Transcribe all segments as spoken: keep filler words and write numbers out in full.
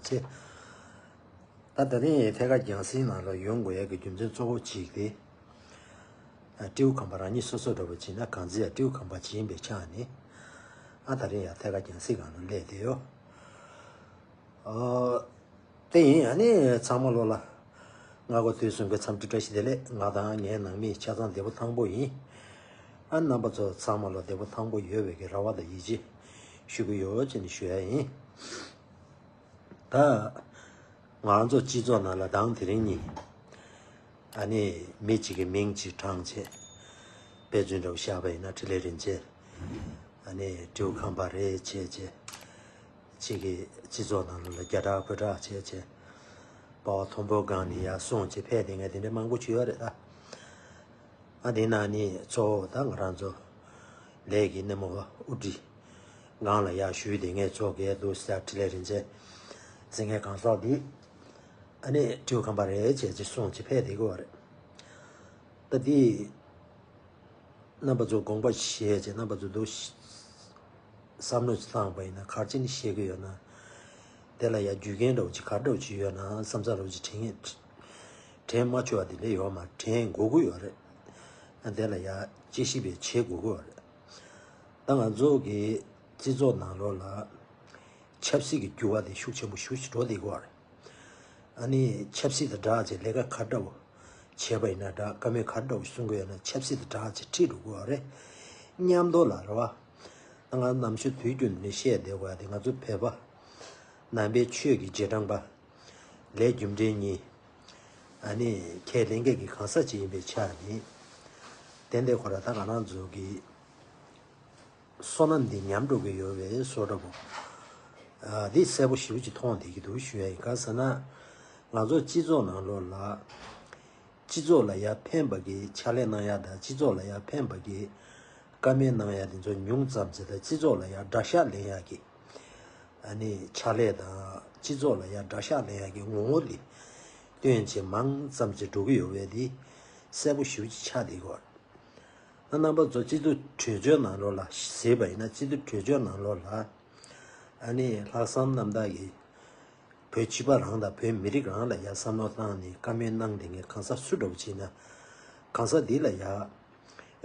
ཆེ། ད་ད་རིང་ཐད་ཀར་རྒྱང་སྲིང་ནང་ལ་ཡོང་དགོས་ཡ་གི་རྒྱུ་མཚན་གཙོ་བོ་གཅིག་དེ། ཨ། སྤྲེའུ་ཁམས་པ་རང་ཉིད་སོ་སོ་འདྲ་བོ་བྱས་ན་གངས་རྩེ་ཡ་སྤྲེའུ་ཁམས་པ་ཅིག་ཡིན་པའི་ཆ་ནས། ཨ། ད་རིང་ཡ་ཐད་ཀར་རྒྱང་སྲིང་སྒང་ལ་སླེབས་བསྡད་ཡོད། ཨ། དེ་ཡིན། ཨ་ནི་ཚང་མ་ལོ་ལ་སྔ་དགོང་དུས་གསུམ་གྱི་འཚམས་འདྲི་བཀྲ་ཤིས་བདེ་ལེགས། ང་དང་ངའི་ནང་མི་ཆ་ཚང་བདེ་པོ་ཐང་པོ་ཡིན། ཨ། རྣམ་པ་ཚོ་ཚང་མ་ལ་བདེ་པོ་ཐང་པོ་ཡོད་པའི་གི་རེ་བ་དང་ཡིད་ཆེས་ཞུ་གི་ཡོད་ཅེས་ནས་ཞུ་ཡ་ཡིན། ད་ང་རང་ཚོ་སྤྱི་ཚོགས་ནང་ལ་དང་དེ་རིང་ཉིན། ཨ་ནི་མི་གཅིག་གི་མིང་གཅིག་དྲངས་བྱས། དཔེ་མཚོན་འདྲ་བོ་བཞག་པ་ཡིན་ན་འཕྲིན་ལས་རིན་ཆེན། ཨ་ནི་སྤྲེའུ་ཁམས་པ་རེད་བྱས་བྱས། གཅིག་གི་སྤྱི་ཚོགས་ནང་ལོགས་ལ་རྒྱ་གྲགས་ཕོ་གྲགས་བྱས་བྱས། པ་ཕ་མཐོན་པོ་སྒང་ནས་ཡར་སོང་བྱས་ཕེབས་བསྡད་མཁན་དེ་འདྲ་མང་པོ་ཅིག་ཡོད་རེད་ད། ཨ། དེ་ནང་ནས་གཙོ་བོ་ད་ང་རང་ཚོ་ལས་ཀྱི་སྣེ་མོ་བ་དབུ་ཁྲིད་སྒང་ལ་ཡར་ཞུགས་བསྡད་མཁན་ཚོ་གས་འདུག་ཟེར། འཕྲིན་ལས་རིན་ཆེན་ཟེར་མཁན་གང་ཟག་འདི། ཨ་ནི་སྤྲེའུ་ཁམས་པ་རེད་བྱས་བྱས་སོང་བྱས་ཕེབས་བསྡད་ཀྱི་ཡོད་རེད། ད་འདི་རྣམ་པ་ཚོ་དགོངས་པ་བཞེས་བྱས། རྣམ་པ་ཚོ་འདུག་བསམ་བློ་ཅིག་བཏང་པ་ཡིན་ན་ག་རེ་བྱས་ནས་བཤད་ཀྱི་ཡོད་ན། དེ་ལ་ཡ་རྒྱུ་རྐྱེན་འདྲ་བོ་ཅིག་ག་འདྲ་བོ་ཅིག་ཡོད་ན་བསམ་ཚུལ་འདྲ་བོ་ཅིག་དྲན། དྲན་མ་ཆོག་པ་དེ་འདྲ་ཡོད་མ་རེད། དྲན་དགོས་ཀྱི་ཡོད་རེད། དེ་ལ་ཡ་དཔྱད་ཞིབ་བྱེད་དགོས་ཀྱི་ཡོད་རེད། ད་ང་ཚོ་གི་སྤྱི་ཚོགས་ནང་ལོགས་ལ་ཆབ་སྲིད་ཀྱི་འགྱུར་བ་དེ་ཤུགས་ཆེན་པོ་ཞེ་པོ་ཅིག་འགྲོ་བསྡད་ཀྱི་ཡོད་རེད། ཨ་ནི་ཆབ་སྲིད་དང་སྦྲགས་བྱས་ལས་ཀ་ག་འདྲ་བོ་བྱས་པ་ཡིན་ན་འདྲ། བཀའ་མོལ་ག་འདྲ་བོ་གསུང་གི་ཡོད་ན་ཆབ་སྲིད་དང་སྦྲགས་བྱས་ཁྲིད་འགྲོ་གི་ཡོད་རེད། མཉམ་དུ་ལ་རེད་བ། ད་ང་ནམ་ཞར་དུས་རྒྱུན་ནས་བཤད་བསྡད་ཡོད་པ་དེ། ང་ཚོ་བོད་པ་ནང་པའི་ཆོས་ཀྱི་རྗེས་འབྲང་པ་ལས་རྒྱུ་འབྲས་གཉིས། ཨ་ནི་ཁས་ལེན་མཁན་གྱི་གང་ཟག་ཅིག་ཡིན་པའི་ཆ་ནས། དེ་འདྲ་ཁོ་ར་ད་ང་རང་ཚོ་གི་བསོད་ནམས་འདི་ཉམས་འགྲོ་གི་ཡོད་པའི་བཟོ་འདྲ་པོ། ཨ། འདི་གསལ་པོ་ཞེ་པོ་ཅིག་མཐོང་བསྡད་ཀྱི་འདུག་ཞུ་ཡ་ཡིན། གང་ཟེར་ན། ང་ཚོ་སྤྱི་ཚོགས་ནང་ལོགས་ལ། སྤྱི་ཚོགས་ལ་ཡ་ཕན་པ་གི་ཕྱག་ལས་གནང་ཡ་དང་། སྤྱི་ཚོགས་ལ་ཡ་ཕན་པ་གི་བཀའ་མོལ་གནང་ཡ་དེ་ཚོ་ཉུང་ཙམ་ཅིག་དང་། སྤྱི་ཚོགས་ལ་ཡ་དགྲ་ཤ་ལེན་ཡ་གི། ཨ་ནི་ཕྱག་ལས་དང་སྤྱི་ཚོགས་ལ་ཡ་དགྲ་ཤ་ལེན་ཡ་གི་ངོ་བོ་དེ་སྟོན་བྱེད་མང་ཙམ་ཅིག་འགྲོ་གི་ཡོད་པ་དེ་གསལ་པོ་ཞེ་པོ་ཅིག་ཆགས་བསྡད་ཀྱི་ཡོད་རེད། ཨ། རྣམ་པ་ཚོ་སྤྱི་འཐུས་གྲོས་ཆོད་ནང་ལོགས་ལ་གཟིགས་པ་ཡིན་ན། སྤྱི་འཐུས་གྲོས་ཆོད་ནང་ལོགས་ལ། ཨ་ནི་ལྷག་བསམ་རྣམ་དག་གིས་བོད་སྤྱི་པ་རང་དང་བོད་མི་རིགས་རང་ལ་ཡ་བསམ་བློ་བཏང་ནས་བཀའ་མོལ་གནང་བསྡད་མཁན་གང་ཟག་སུ་འདྲ་བོ་བྱས་ན། གང་ཟག་འདི་ལ་ཡ་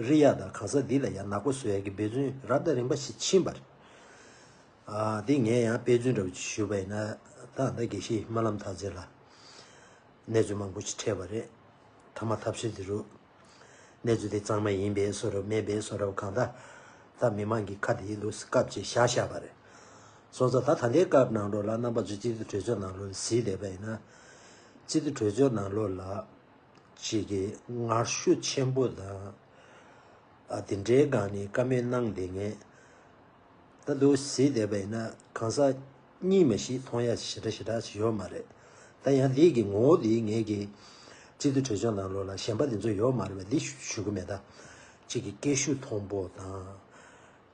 རེ་ཡ་དང་། གང་ཟག་འདི་ལ་ཡ་ནག་པོ་བཟོ་ཡ་གི་འབད་བརྩོན་རབ་དང་རིམ་པ་ཞིག་ཕྱིན་པ་རེད། ཨ། འདི་ངས་ཡང་དཔེ་མཚོན་འདྲ་བོ་ཅིག་ཞུས་པ་ཡིན་ན། ད་ལྟ་དགེ་བཤེས་སྨོན་ལམ་ཐར་རྩེ་ལ་གནས་ཚུལ་མང་པོ་ཞིག་འཕྲད་པ་རེད། ཐ་མ་ཐབས་ཤེས་དེ་རུ་གནས་ཚུལ་དེ་གཙང་མ་ཡིན་པའི་བཟོ་འདྲ་མིན་པའི་བཟོ་འདྲ་གང་ལྟར། ད་མི་མང་གི་ཁ་དེ་ལུགས་སུ་བཀབ་བྱས་བཞག་བཞག་པ་རེད། སོང་ཙང་ད་ད་ལྟའི་སྐབས་ནང་ལོགས་ལ་རྣམ་པ་ཚོས་སྤྱི་འཐུས་གྲོས་ཚོགས་ནང་ལོགས་ལ་གཟིགས་བསྡད་པ་ཡིན་ན། སྤྱི་འཐུས་གྲོས་ཚོགས་ནང་ལོགས་ལ་ཅིག་གི་ངར་ཤུགས་ཆེན་པོ་དང་། ཨ། དེ་འདྲའི་སྒང་ནས་བཀའ་མོལ་གནང་བསྡད་མཁན། ད་དུང་གཟིགས་བསྡད་པ་ཡིན་ན་གང་ཟག་གཉིས་མ་གཞི་མཐོང་ཡ་ཞེ་དྲག་ཞེ་དྲག་ཅིག་ཡོད་མ་རེད། ད་ཡང་འདི་གི་ངོ་བོ་འདི་ངས་ཀྱི་སྤྱི་འཐུས་གྲོས་ཚོགས་ནང་ལོགས་ལ་གཞན་པ་དེ་ཚོ་ཡོད་མ་རེད་པས། འདི་ཞུ་གི་མེད། ད་ཅིག་གི་སྐད་ཤུགས་མཐོན་པོ་དང་།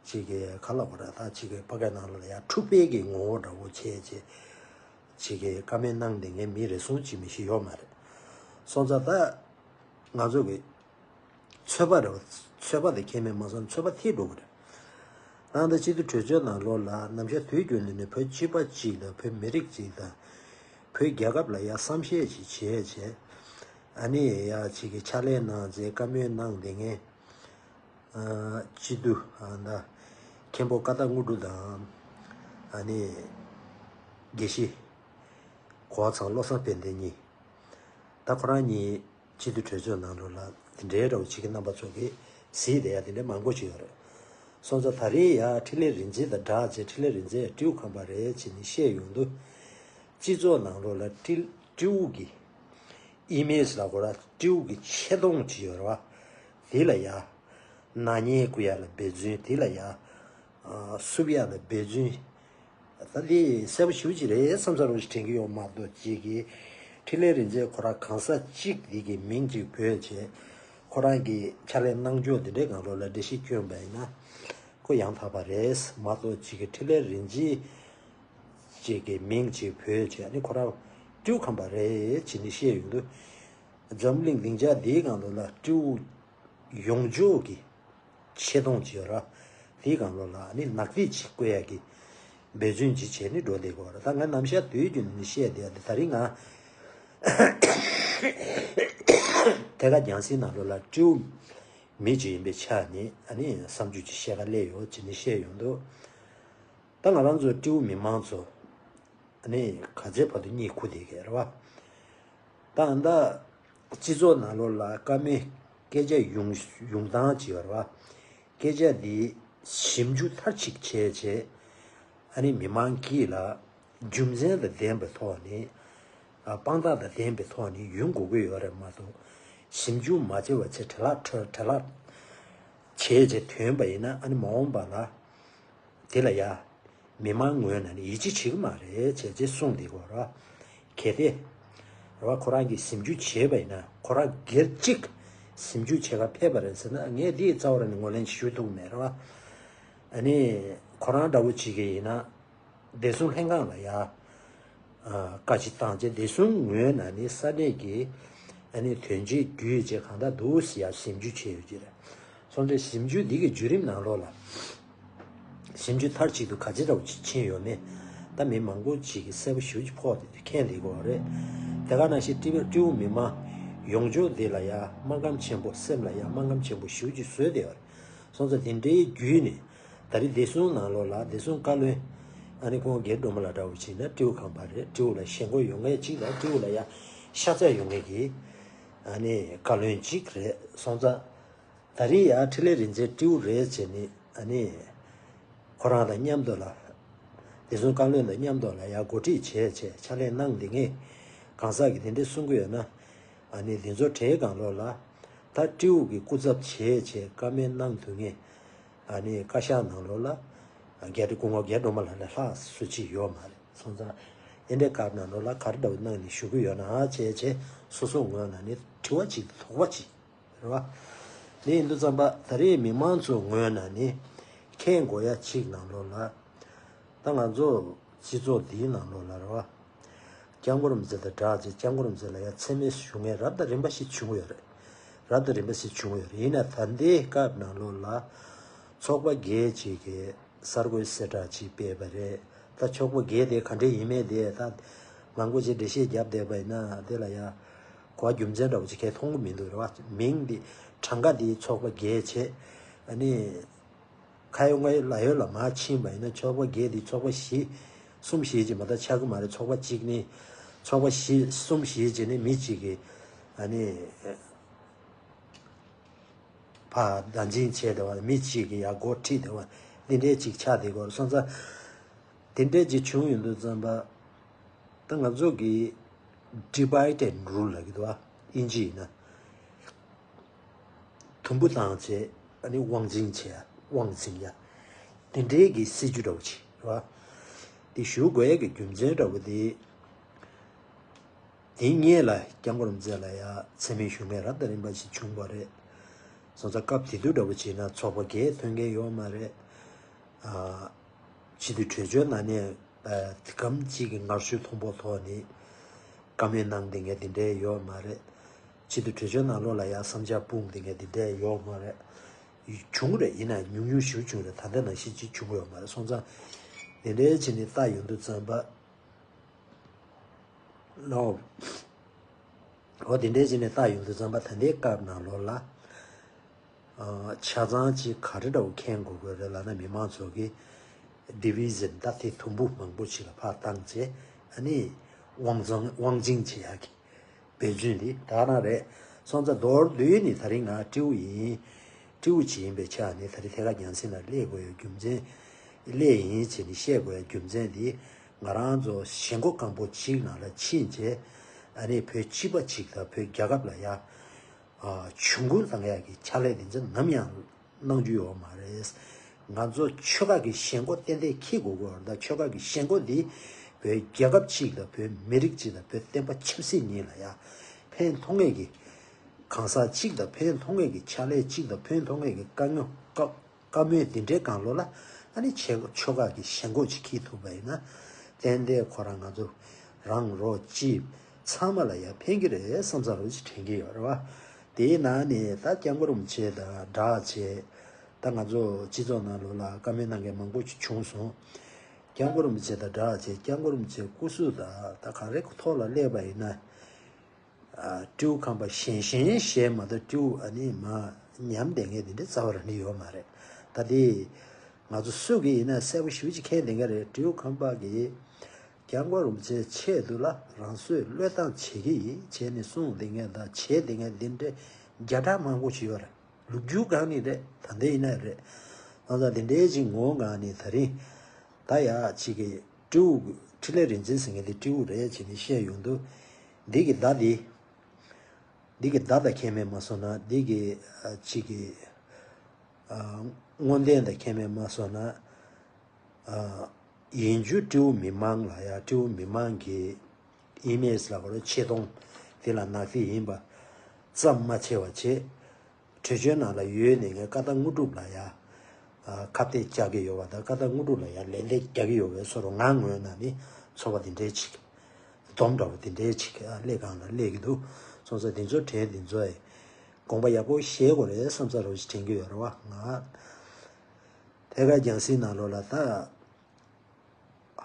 ཅིག་གི་ག་ལབ་དགོས་རེད། ད་ཅིག་གི་ཕ་གིའི་ནང་ལོགས་ལ་ཡ་འཁྲུག་པའི་གི་ངོ་བོ་འདྲ་བོ་བྱས་བྱས། ཅིག་གི་བཀའ་མོལ་གནང་བསྡད་མཁན་མི་རེ་ཟུང་ཅིག་མ་གཞི་ཡོད་མ་རེད། སོང་ཙང་ད་ང་ཚོ་གི་ཚོད་དཔག་རེད་བ། ཚོད་དཔག་དེ་ཁྱད་མེད་མ་སོང་། ཚོད་དཔག་ཐེབས་འགྲོ་གི་རེད། ད་ལྟ་སྤྱི་འཐུས་གྲོས་ཚོགས་ནང་ལོགས་ལ་ནམ་ཞར་དུས་རྒྱུན་ནས་ནི་བོད་སྤྱི་པ་གཅིག་དང་། བོད་མི་རིགས་གཅིག་དང་། བོད་རྒྱལ་ཁབ་ལ་ཡ་བསམ་ཤེས་ཅིག་བྱས་བྱས། ཨ་ནི་ཡ་ཅིག་གི་ཕྱག་ལས་གནང་བྱས་བཀའ་མོལ་གནང་བསྡད་མཁན། ཨ། སྤྱི་འཐུས། ཨ། ད་མཁན་པོ་ཀ་དག་དངོས་གྲུབ་དང་། ཨ་ནི་དགེ་བཤེས་གོ་བ་ཚང་བློ་བཟང་དཔལ་ལྡན་གཉིས། ད་ཁོ་རང་གཉིས་སྤྱི་འཐུས་གྲོས་ཚོགས་ནང་ལོགས་ལ་དེ་འདྲའི་འདྲ་བོ་ཅིག་གི་རྣམ་པ་ཚོ་གིས་གཟིགས་བསྡད་ཡ་དེ་འདྲའི་མང་པོ་ཅིག་ཡོད་རེད། སོང་ཙང་ད་རེས་ཡ་འཕྲིན་ལས་རིག་འཛིན་དང་སྦྲགས་བྱས། འཕྲིན་ལས་རིག་འཛིན་སྤྲེའུ་ཁམས་པ་རེད་ཅེས་ནས་བཤད་ཡོང་དུས། སྤྱི་ཚོགས་ནང་ལོགས་ལ་སྤྲེ་སྤྲེའུ་གི་ཨི་མེཇ་ལབ་དགོས་རེད། སྤྲེའུ་གི་ཆེ་མཐོང་ཅིག་ཡོད་རེད་བ། དེ་ལ་ཡ་ནག་ཉེས་བསྐུལ་ཡ་ལ་འབད་བརྩོན། དེ་ལ་ཡ་ཨ་བསུབ་ཡ་ལ་འབད་བརྩོན། ད་དེ་གསལ་པོ་ཞེ་པོ་ཅིག་རེད་བསམ་ས་རུ་ཞིག་དྲན་གྱི་ཡོད་མ་གཏོགས། ཅིག་གི་འཕྲིན་ལས་རིག་འཛིན་ཁོ་རང་གང་ཟག་གཅིག་དེ་གི་མིང་ཅིག་བོས་བྱས། ཁོ་རང་གི་ཕྱག་ལས་གནང་ཕྱོགས་དེ་འདྲའི་སྒང་ལོགས་ལ་འགྲེལ་བཤད་བསྐྱོན་པ་ཡིན་ན་ཁོ་ཡང་དག་པ་རེད་མ་གཏོགས། ཅིག་གི་འཕྲིན་ལས་རིག་འཛིན་ཅིག་གི་མིང་ཅིག་བོས་བྱས། ཨ་ནི་ཁོ་རང་སྤྲེའུ་ཁམས་པ་རེད་ཅེས་ནས་བཤད་ཡོང་དུས། འཛམ་གླིང་སྡིངས་ཆ་འདིའི་སྒང་ལོགས་ལ་སྤྲེའུ་ཡོངས་རྫོགས་ཀྱི་ཆེ་མཐོང་ཅིག་ཡོད་རེད། དེའི་སྒང་ལོགས་ལ་ཨ་ནི་ནག་ཐིག་ཅིག་བཀོད་ཡ་གི་ འབད་བརྩོན་ཅིག་བྱས་ནས་འགྲོ་བསྡད་དགོས་རེད། ད་ང་ནམ་ཞག་དུས་རྒྱུན་ནས་བཤད་བསྡད་ཡ་དེ་ད་རིང་ང་ཐད་ཀར་རྒྱང་སྲིང་ནང་ལོགས་ལ་སྤྲེའུ་མི་གཅིག་ཡིན་པའི་ཆ་ནས་ཨ་ནི་བསམ་ཚུལ་ཅིག་བཤད་ག་སླེབས་ཡོད་ཅེས་ནས་བཤད་ཡོང་དུས། ད་ང་རང་ཚོ་སྤྲེའུ་མི་མང་ཚོ་ཨ་ནི་ག་ཚད་བར་དུ་གཉིད་ཁུག་བསྡད་ཀྱི་རེད་བ། ད་ཨ་ད་སྤྱི་ཚོགས་ནང་ལོགས་ལ་བཀའ་མོལ་སྐད་ཆ་ཡོང་ཡོང་སྟངས་ཅིག་ཡོད་རེད་བ། སྐད་ཆ་འདི་ཞིབ་འཇུག་མཐར་ཕྱིན་བྱས་བྱས་ཨ་ནི་མི་མང་གིས་ལ་རྒྱུ་མཚན་དང་ལྡན་པའི་ཐོག་ནས་ཨ་དཔང་རྟགས་དང་ལྡན་པའི་ཐོག་ནས་ཡོང་དགོས་ཀྱི་ཡོད་རེད་མ་གཏོགས། ཞིབ་འཇུག་མ་བྱས་པ་བྱས་བྲེལ་ལག་བྲེལ་བྲེལ་ལག་བྱས་བྱས་ཐོན་པ་ཡིན་ན་ཨ་ནི་མ་འོངས་པ་ལ་དེ་ལ་ཡ། མི་མང་ངོས་ནས་ནི་ཡིད་ཆེས་བྱེད་ཀྱི་མ་རེད་བྱས་རྗེས་གསུངས་འདི་གོ་ར། གལ་ཏེ། ར་བ་ཁོ་རང་གིས་ཞིབ་འཇུག་བྱས་པ་ཡིན་ན་ཁོ་རང་སྒེར་གཅིག་ཞིབ་འཇུག་བྱེད་ག་ཕེབས་པ་རེད་ཟེར་ན་ངས་འདི་རྩ་བ་ར་ནས་ངོས་ལེན་ཞུ་ཐུབ་མེད་ར་བ། ཨ་ནི་ཁོ་རང་འདྲ་བོ་བྱེད་ཀྱི་ཡིན་ན། བདེ་སྲུང་ལྷན་ཁང་ལ་ཡ། བཀའ་ཅིག་བཏང་རྗེས་བདེ་སྲུང་ངོས་ནས་ནི་ས་གནས་ཀྱི་ཨ་ནི་དོན་གཅོད་བརྒྱུད་རྗེས་གང་ལྟར་འདུག་ཟེར་ཡ་ཞིབ་འཇུག་བྱས་ཡོད་ཀྱི་རེད། སོང་ཙང་ཞིབ་འཇུག་འདི་གི་བརྒྱུད་རིམ་ནང་ལོགས་ལ། ཞིབ་འཇུག་མཐར་གཅིག་ཏུ་ག་ཅི་འདྲ་བོ་ཅིག་ཕྱིན་ཡོད་མེད། ད་མི་མང་པོ་ཅིག་གིས་གསལ་པོ་ཞེ་པོ་ཅིག་ཕོག་སྟེ་མཁྱེན་བསྡད་ཀྱི་ཡོད་རེད། དེ་ག་ནང་བཞིན་སྤྲེའུ་སྤྲེའུ་མི་མང་ཡོངས་རྫོགས་འདི་ལ་ཡ་སྨོན་ལམ་ཆེན་པོ་སེམས་ལ་ཡ་སྨོན་ལམ་ཆེན་པོ་ཞེ་པོ་ཅིག་བཟོས་བསྡད་ཡོད་རེད། སོང་ཙང་དེ་འདྲའི་བརྒྱུད་ནས་ད་རེས་བདེ་སྲུང་ནང་ལོགས་ལ་བདེ་སྲུང་བཀའ་བློན་ཨ་ནི་ཁོང་རྒན་སྒྲོལ་མ་ལགས་འདྲ་བོ་ཅིག་ན་སྤྲེའུ་ཁང་པ་རེད། སྤྲེའུ་ལ་ཞེན་ཁོག་ཡོད་མཁན་ཅིག་དང་སྤྲེའུ་ལ་ཡ་ཤ་ཚ་ཡོད་མཁན་གྱི་ཨ་ནི་བཀའ་བློན་ཅིག་རེད། སོང་ཙང་། ད་རེས་ཡ་འཕྲིན་ལས་རིག་འཛིན་སྤྲེའུ་རེད་ཟེར་ནས་ཨ་ནི། ཁོ་རང་དང་མཉམ་དུ་ལ། བདེ་སྲུང་བཀའ་བློན་དང་མཉམ་དུ་ལ་ཡ་འགོ་ཁྲིད་བྱས་བྱས་ཕྱག་ལས་གནང་འདི་ངས་གང་ཟག་གིས་དེ་འདྲས་གསུང་གི་ཡོད་ན། ཨ་ནི་འདི་ཚོ་གྲས་སྒང་ལོགས་ལ། ད་སྤྲེའུ་གི་སྐུ་ཚབ་བྱས་བྱས་བཀའ་མོལ་གནང་དུས་ངས། ཨ་ནི་བཀའ་ཤག་ནང་ལོགས་ལ། རྒྱ་སྐུ་ངོ་རྒན་སྒྲོལ་མ་ལགས་ལས་ལྷག་སུ་གཅིག་ཡོད་མ་རེད། སོང་ཙང་། དེ་འདྲའི་སྐབས་ནང་ལོགས་ལ་ག་རེ་འདྲ་བོ་གནང་ནས་ཞུ་གི་ཡོད་ན་བྱས་བྱས་སོ་སོ་ངོས་ནས་ནི་དྲི་བ་གཅིག་དོགས་པ་གཅིག་རེད་བ། དེ་ཡིན་དུས་ཙམ་པ་ད་རེས་མི་མང་ཚོའི་ངོས་ནས་ནི་མཁྱེན་དགོས་ཡ་གཅིག་ནང་ལོགས་ལ། ད་ང་ཚོ་སྤྱི་ཚོགས་འདིའི་ནང་ལོགས་ལ་རེད་བ། སྐྱབས་མགོན་རིན་པོ་ཆེ་དང་སྦྲགས་ཅིག་སྐྱབས་མགོན་རིན་པོ་ཆེ་ལ་ཡ་མཚན་སྨད་ཞུ་མཁན་རབ་དང་རིམ་པ་ཞིག་བྱུང་ཡོད་རེད། རབ་དང་རིམ་པ་ཞིག་བྱུང་ཡོད་རེད། ཡིན་ན་ད་ལྟའི་སྐབས་ནང་ལོགས་ལ་ཚོགས་པ་བརྒྱད་ཅིག་གིས་གསར་འགོད་གསལ་བསྒྲགས་ཅིག་སྤེལ་བ་རེད། ད་ཚོགས་པ་བརྒྱད་དེ་ག་འདྲས་ཡིན་མིན་དེ་ད་མང་པོ་ཅིག་འགྲེལ་བཤད་བརྒྱབ་བསྡད་པ་ཡིན་ན་དེ་ལ་ཡ་གོ་བ་རྒྱུ་མཚན་འདྲ་བོ་ཅིག་གས་མཐོང་གི་མི་འདུག་རེད་བ། མིང་འདི་གྲངས་ཀ་འདི་ཚོགས་པ་བརྒྱད་བྱས་ཨ་ནི། ཁ་ཡོད་ང་ཡོད་ལ་ཡོད་ལ་མར་ཕྱིན་པ་ཡིན་ན་ཚོགས་པ་བརྒྱད་འདི་ཚོགས་པ་བཞི་གསུམ་བཞི་ཅིག་མ་གཏོགས་ཆགས་ཀྱི་མ་རེད། ཚོགས་པ་གཅིག་ནི་ཚོགས་པ་བཞི་གསུམ་བཞི་ཅིག་ནི་མི་གཅིག་གིས་ཨ་ནི་ཕར་བདག་འཛིན་བྱས་བསྡད་པ་མི་གཅིག་གིས་ཡར་འགོ་ཁྲིད་བསྡད་པ་འདི་འདྲའི་ཅིག་ཆགས་བསྡད་ཀྱི་ཡོད་རེད། སོང་ཙང་དེ་འདྲའི་ཅིག་བྱུང་ཡོང་དུས་ཙམ་པ། ད་ང་ཚོ་གི་divide and rule ལབ་ཀྱི་འདུག་བ། ཨིན་ཇི་ཡིན་ན། དུམ་བུ་བཏང་བྱས་ཨ་ནི་དབང་འཛིན་བྱས་ཡ་དབང་འཛིན་ཡ། དེ་འདྲའི་གི་སྲིད་ཇུས་འདྲ་བོ་ཅིག་རེད་བ། དེ་ཞུ་དགོས་ཡ་གི་རྒྱུ་མཚན་འདྲ་བོ་དེ། དེ་སྔོན་ལ་སྐྱབས་མགོན་རིན་པོ་ཆེ་ལ་ཡ་མཚན་སྨད་ཞུ་མཁན་རབ་དང་རིམ་པ་ཞིག་བྱུང་བ་རེད། སོང་ཙང་སྐབས་དེ་དུས་འདྲ་བོ་བྱས་ན་ཚོགས་པ་བརྒྱད་ཐོན་མཁན་ཡོད་མ་རེད། ཨ། སྤྱི་འཐུས་གྲོས་ཆོད་ནང་ནས་ཨ་དེ་གམ་གཅིག་གི་ངར་ཤུགས་མཐོན་པོ་ཐོག་ནས་བཀའ་མོལ་གནང་བསྡད་མཁན་དེ་འདྲའི་ཡོད་མ་རེད། སྤྱི་འཐུས་གྲོས་ཆོད་ནང་ལོགས་ལ་ཡང་བསམ་འཆར་སྤུངས་བསྡད་མཁན་དེ་འདྲའི་ཡོད་མ་རེད། བྱུང་རེད། ཡིན་ན་ཉུང་ཉུང་ཞིག་བྱུང་རེད། ད་ལྟ་ནང་བཞིན་ཅིག་བྱུང་ཡོད་མ་རེད། སོང་ཙང་དེ་འདྲའི་བྱས་ནས་ལྟ་ཡོང་དུས་ཙམ་པ། ལའོ། འོ་དེ་འདྲའི་བྱས་ནས་ལྟ་ཡོང་དུས་ཙམ་པ་ད་ལྟའི་སྐབས་ནང་ལོགས་ལ། ཨ། ཆ་ཚང་ཅིག་ག་རེ་འདྲ་བོ་མཁྱེན་དགོས་དགོས་རེད་ལབ་ན་མི་མང་ཚོ་གི་division ད་དེ་དུམ་བུ་མང་པོ་ཅིག་ལ་ཕར་བཏང་བྱས་ཨ་ནི་དབང་བཟང་དབང་འཛིན་བྱེད་ཡག་གི་འབད་བརྩོན་དེ་ད་ག་རང་རེད། སོང་ཙང་མདོར་བསྡུས་ནས་ད་རིང་ང་སྤྲེའུ་ཡིན། སྤྲེའུ་ཅིག་ཡིན་པའི་ཆ་ནས་ད་རིང་ཐད་ཀར་རྒྱང་སྲིང་ལ་སླེབས་དགོས་ཡ་རྒྱུ་མཚན་སླེབས་ཡིན་བྱས་ནས་བཤད་དགོས་ཡ་རྒྱུ་མཚན་དེ་ང་རང་ཚོ་ཞེན་ཁོག་སྐམ་པོ་ཅིག་ནང་ལ་ཕྱིན་བྱས་ཨ་ནི་བོད་སྤྱི་པ་ཅིག་དང་བོད་རྒྱལ་ཁབ་ལ་ཡ། ཨ། གྱོང་གུན་བཏང་ཡག་གི་ཕྱག་ལས་དེ་ཚོ་ནམ་ཡང་གནང་རྒྱུ་ཡོད་མ་རེད། ང་ཚོ་ཆོལ་ཁ་གི་ཞེན་ཁོག་ཏན་ཏན་འཁྱེར་དགོས་ཀྱི་ཡོད་རེད། ད་ཆོལ་ཁ་གི་ཞེན་ཁོག་འདི་བོད་རྒྱལ་ཁབ་གཅིག་དང་བོད་མི་རིགས་གཅིག་དང་བོད་བསྟན་པ་ཆབ་སྲིད་གཉིས་ལ་ཡང་ཕན་ཐོགས་ངེས་ཀྱི་གང་ཟག་གཅིག་དང་ཕན་ཐོགས་ངེས་ཀྱི་ཕྱག་ལས་གཅིག་དང་ཕན་ཐོགས་ངེས་ཀྱི་དཀའ་རྙོག་དཀའ། བཀའ་མོལ་འདི་འདྲའི་སྒང་ལོགས་ལ་ཨ་ནི་ཆེ་ཆོལ་ཁ་གི་ཞེན་ཁོག་ཅིག་འཁྱེར་ཐུབ་པ་ཡིན་ན་ཏན་ཏན་ཁོ་རང་ང་ཚོ་རང་རོགས་གཅེས་ཚང་མ་ལ་ཡང་ཕན་གྱི་རེད་བསམ་ས་རོགས་ཅིག་དྲན་གྱི་ཡོད་རེད་བ། དེའི་ནང་ནས་ད་སྐྱབས་མགོན་རིན་པོ་ཆེ་དང་སྦྲགས་བྱས་ད་ང་ཚོ་སྤྱི་ཚོགས་ནང་ལོགས་ལ་བཀའ་མོལ་གནང་མཁན་མང་པོ་ཅིག་བྱུང་སོང་། སྐྱབས་མགོན་རིན་པོ་ཆེ་དང་འདྲ་བྱས། སྐྱབས་མགོན་རིན་པོ་ཆེ་སྐུ་གཟུགས་དང་ད་ག་རེ་ཐོག་ལ་སླེབས་པ་ཡིན་ན། ཨ། སྤྲེའུ་ཁང་པ་བཞེངས་བཞེངས་བཞེངས་མ་གཏོགས། སྤྲེའུ་ཨ་ནི་མ་ཉམས་བསྡད་མཁན་དེ་འདྲ་རྩ་བ་རང་ནི་ཡོད་མ་རེད། ད་དེ་ང་ཚོ་སུ་གིས་ཡིན་ན་གསལ་པོ་ཞེ་པོ་ཅིག་མཁྱེན་བསྡད་མཁན་རེད། སྤྲེའུ་ཁང་པ་གིས་སྐྱབས་མགོན་རིན་པོ་ཆེའི་ཆེད་དུ་ལ་རང་སྲོག་བློས་བཏང་བྱེད་ཀྱི་ཡིན་བྱས་ནས་གསུངས་བསྡད་མཁན་དང་བྱས་བསྡད་མཁན་འདི་འདྲ་བརྒྱ་ཕྲག་མང་པོ་ཞིག་ཡོད་རེད། ལོ་རྒྱུས་སྒང་ནས་རེད། ད་ལྟ་ཡིན་ན་རེད། ད་ལྟ་དེ་འདྲའི་ཅིག་ངོ་བོ་སྒང་ནས་ད་རིང་ད་ཡ་ཅིག་གི་སྤྲེའུ་འཕྲིན་ལས་རིག་འཛིན་ཟེར་མཁན་དེ་སྤྲེའུ་རེད་བྱས་ནས་བཤད་ཡོང་དུས། འདི་གི་མདའ་འདི། འདི་གི་མདའ་དང་ཁྱད་མེད་མ་སོང་ན། འདི་གི་ཨ་ཅིག་གི་ཨ་རྔོན་གདན་དང་ཁྱད་མེད་མ་སོང་ན། ཨ་ཡིན་རྒྱུ་སྤྲེའུ་མི་མང་ལ་ཡ། སྤྲེའུ་མི་མང་གི་ཨི་མེ་ཇི་ལ་གོ་ར་ཆེ་མཐོང་དེ་ལ་ནག་དེ་ཡིན་པ་ཙམ་མ་ཆེ་བ་བྱས། བྲེ་ཅོའི་ནང་ལ་ཡོད་ནས་ངས་ཀ་ད་དངོས་གྲུབ་ལ་ཡ། ཨ་ཁ་གཏད་རྒྱག་གི་ཡོད་པ་དང་། ཀ་ད་དངོས་གྲུབ་ལ་ཡ་ལན་འདེབས་རྒྱག་གི་ཡོད་པའི་བཟོ་འདྲ། ང་ངོས་ནས་ནི་ཚོར་བ་དེ་འདྲའི་ཅིག་སྡོམ་འདྲ་བོ་དེ་འདྲའི་ཅིག་ཨ་ཀླད་ཁང་ལ་སླེབས་ཀྱི་འདུག་སོང་ཙང་དེ་ཚོ་དྲན། དེ་ཚོ་ཨེ་དགོངས་པ་ཡག་པོ་བཞེས་དགོས་རེད་བསམ་ས་རོ་ཞིག་དྲན་གྱི་ཡོད་རེད་བ། ང་ཐད་ཀར་རྒྱང་སྲིང་ནང་ལོགས་ལ་ད།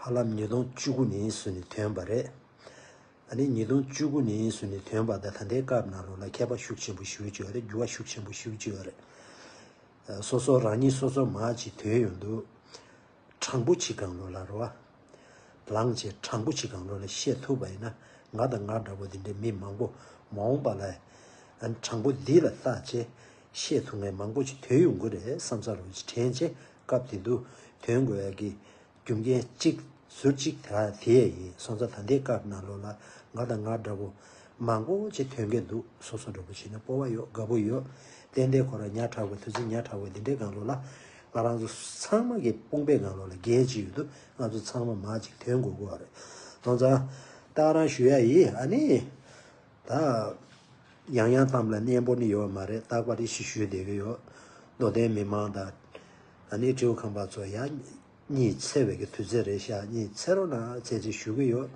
ཧ་ལམ་ཉིས་སྟོང་བཅུ་དགུ་ནས་བཟུང་ནས་ཐོན་པ་རེད། ཨ་ནི་ཉིས་སྟོང་བཅུ་དགུ་ནས་བཟུང་ནས་ཐོན་པ་དང་། ད་ལྟའི་སྐབས་ནང་ལོགས་ལ་ཁྱད་པར་ཤུགས་ཆེན་པོ་ཞེ་པོ་ཅིག་ཡོད་རེད། འགྱུར་བ་ཤུགས་ཆེན་པོ་ཞེ་པོ་ཅིག་ཡོད་རེད། སོ་སོ་རང་ཉིད་སོ་སོ་མར་ཅིག་ཐོན་ཡོང་དུས། དྲང་པོ་ཅིག་སྒང་ལོགས་ལ་རེད་བ། ལངས་བྱས་དྲང་པོ་ཅིག་སྒང་ལོགས་ལ་བཤད་ཐུབ་པ་ཡིན་ན། ང་དང་ང་འདྲ་པོ་འདི་འདྲའི་མི་མང་པོ་མ་འོངས་པ་ལ་ཨ་ནི་དྲང་པོ་འདི་ལ་བལྟས་བྱས་བཤད་ཐུབ་མཁན་མང་པོ་ཅིག་ཐོན་ཡོང་གི་རེད་བསམ་ས་རོ་ཅིག་དྲན་བྱས། སྐབས་དེ་དུས་ཐོན་དགོས་ཡ་གི་རྒྱུ་རྐྱེན་གཅིག་ཟུར་གཅིག་དེ་དེ་ཡིན་སོང་ཙང་། ད་ལྟའི་སྐབས་ནང་ལོགས་ལ་ང་དང་ང་འདྲ་པོ་མང་པོ་ཅིག་ཐོན་གྱི་འདུག་སོ་སོ་འདྲ་པོ་བྱས་ན་སྤོབས་པ་ཡོད། དགའ་པོ་ཡོད། ཏན་ཏན་ཁོ་རང་ཉག་ཕྲ་བོ། དུས་ཚོད་ཉག་ཕྲ་བོ་འདི་འདྲའི་སྒང་ལོགས་ལ་ང་རང་ཚོ་ཚང་མ་གི་དཔུང་པའི་སྒང་ལོགས་ལ་འགན་ཅིག་ཡོད་འདུག་ང་ཚོ་ཚང་མ་མར་ཅིག་ཐོན་དགོས་ཀྱི་ཡོད་རེད། སོང་ཙང་ད་རང་ཞུ་ཡ་ཡིན། ཨ་ནི། ད། ཡང་ཡང་གཏམ་ལ་སྙན་པོ་ནི་ཡོད་མ་རེད། རྟག་པར་རེ་ཞིག་ཞུས་བསྡད་ཀྱི་ཡོད། མདོ་སྟོད་མི་མང་དང་། ཨ་ནི་སྤྲེའུ་ཁང་པ་ཚོ་ཡང་གཉིད་འཚེར་བའི་གི་དུས་ཚོད་རེད་ཤག་གཉིད་འཚེར་རོགས་གནང་བྱས་ཅིག་ཞུ་གི་ཡོད།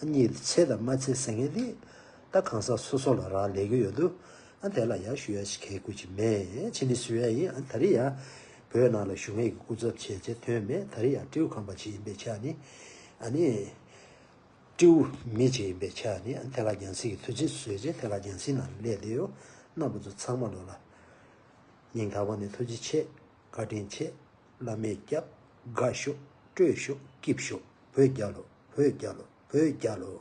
གཉིད་འཚེར་དང་མ་འཚེར་ཟེར་མཁན་དེ་ད་གང་ཟག་སོ་སོ་ལ་རག་ལས་ཀྱི་ཡོད་འདུག་ཨ་དེ་ལ་ཡང་ཞུ་ཡ་ཞིག་གལ་དགོས་ཀྱི་མེད། ཕྱི་ནས་ཞུ་ཡ་ཡིན། ཨ་ད་རེས་ཡང་བོད་ནང་ལ་བཞུགས་མཁན་གྱི་སྐུ་ཚབ་བྱས་བྱས་ཐོན་མེད། ད་རེས་ཡང་སྤྲེའུ་ཁང་པ་ཅིག་ཡིན་པའི་ཆ་ནས། ཨ་ནི། སྤྲེའུ་མི་ཅིག་ཡིན་པའི་ཆ་ནས། ཨ་ཐད་ཀར་རྒྱང་སྲིང་གི་ཐུགས་རྗེ་གཟིགས་བྱས་ཐད་ཀར་རྒྱང་སྲིང་ནང་སླེབས་བསྡད་ཡོད། རྣམ་པ་ཚོ་ཚང་མ་ལོ་ལ་སྙིང་ཐག་པ་ནས་ཐུགས་རྗེ་ཆེ། བཀའ་དྲིན་ཆེ། བླ་མས་སྐྱབས། དགའ་ཤོག་སྤྲོ་ཤོག་སྐྱིད་ཤོག་བོད་རྒྱལ་ལོ། བོད་རྒྱལ་ལོ། བོད་རྒྱལ་ལོ།